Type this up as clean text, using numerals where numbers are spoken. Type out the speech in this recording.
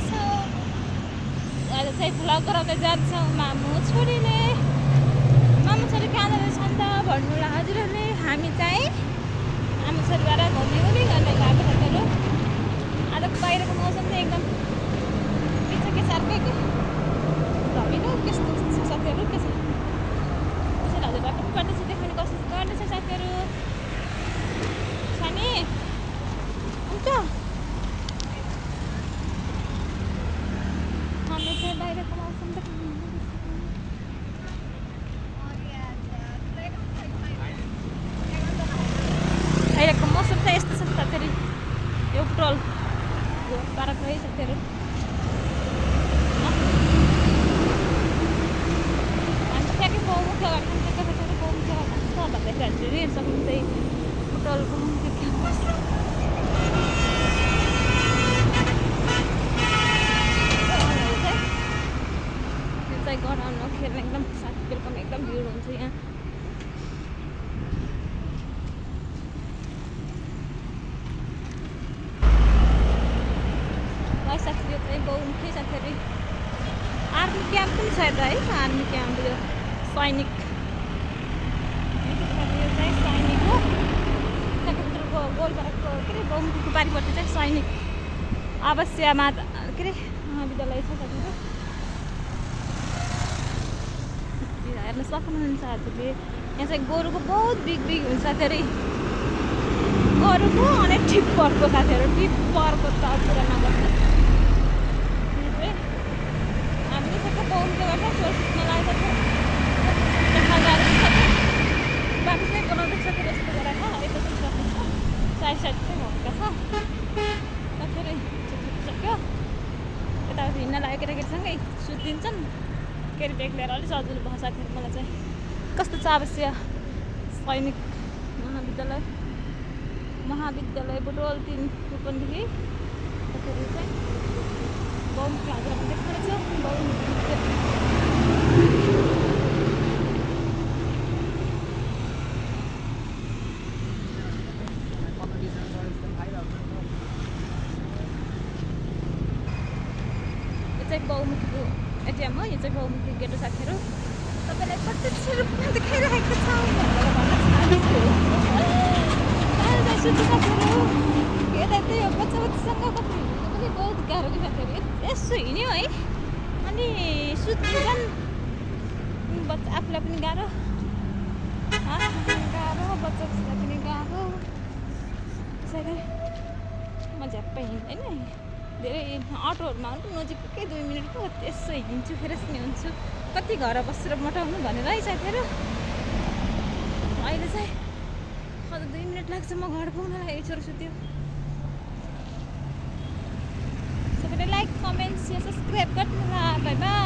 जाँदैछौँ। अहिले चाहिँ भ्लग गराउँदै जान्छौँ। मामु छोरीले कहाँ जाँदैछन् त भन्नुलाई हजुरहरूले। हामी चाहिँ मामु छोरीबाट घुमी गर्ने गएको साथीहरू। आजको बाहिरको मौसम चाहिँ एकदम के सार्कै के धमिलो कस्तो छ साथीहरू। के छ त्यसैले हजुरलाई पनि बाटो चाहिँ देखाउने कोसिस गर्दैछ साथीहरू। सानी हुन्छ हामी चाहिँ बाहिरको मौसम देखाउनु। अहिलेको मौसम चाहिँ यस्तो छ साथीहरू। यो पेट्रोल पार्क है साथीहरू। अन्त ठ्याक्कै बहुमुख्य घटना ठ्याक्कै साथीहरू बहुमुख्य घटना छ भन्दाखेरि चाहिँ पेट्रोलको मुख्य क्याम्पस यो चाहिँ गराउनु खेल्ने एकदम साथीहरूकोमा एकदम भिड हुन्छ यहाँ। साथीहरू चाहिँ बहुमुखी साथीहरू। आर्मी क्याम्प पनि छ यता है। आर्मी क्याम्प यो सैनिक यो चाहिँ सैनिक हो। त्यहाँको गोलपाडाको के अरे बहुमुखीको पारिपट्टि चाहिँ सैनिक आवासीयमा के अरे महाविद्यालय छ साथीहरू। हेर्न सक्नुहुन्छ हजुरले। यहाँ चाहिँ गोरुको बहुत बिग हुन्छ साथीहरू। गोरुको अनि टिप्परको साथीहरू। टिप्परको त कुरा नगर्नु। बाटो चाहिँ बनाउँदैछ साथीहरू यस्तो गरेर यता चाहिँ सक्नुहुन्छ। साइड चाहिँ भएका छ साथीहरू। सक्यो यताबाट हिँड्न लाग्यो केटाकेटीसँगै सुत्दिन्छन्। केटी ब्याग लिएर अलिक सजिलो भयो साथीहरू। मलाई चाहिँ कस्तो छ आवश्य सैनिक महाविद्यालय बुटोल 3 रूपन्देही साथीहरू चाहिँ बहुमुखी हजुरलाई देख्दैछ। बहुमुखी बहुमुखीको एटिएम हो। यो चाहिँ बहुमुखी गेट हो साथीहरू। तपाईँलाई प्रत्यक्ष रूपमा देखाइरहेको छ साथीहरू। यता त्यही हो बच्चासँग कति हिँड्नु पनि बहुत गाह्रो कि साथीहरू। यसो हिँड्यो है अनि सुत्दिन्छन् बच्चा। आफूलाई पनि गाह्रो बच्चालाई पनि गाह्रो। त्यसैले म झ्याप्पै हिँड्दैन। धेरै अटोहरूमा पनि नजिकै 2 मिनटको यसो हिँड्छु फ्रेस नि हुन्छु। कति घर बसेर मोटाउनु भनेर है साथीहरू। अहिले चाहिँ अझ 2 मिनट लाग्छ म घर पुग्नलाई। छोरो सुत्यो। सबैले लाइक कमेन्ट सेयर सब्सक्राइब गर्नु होला। By by.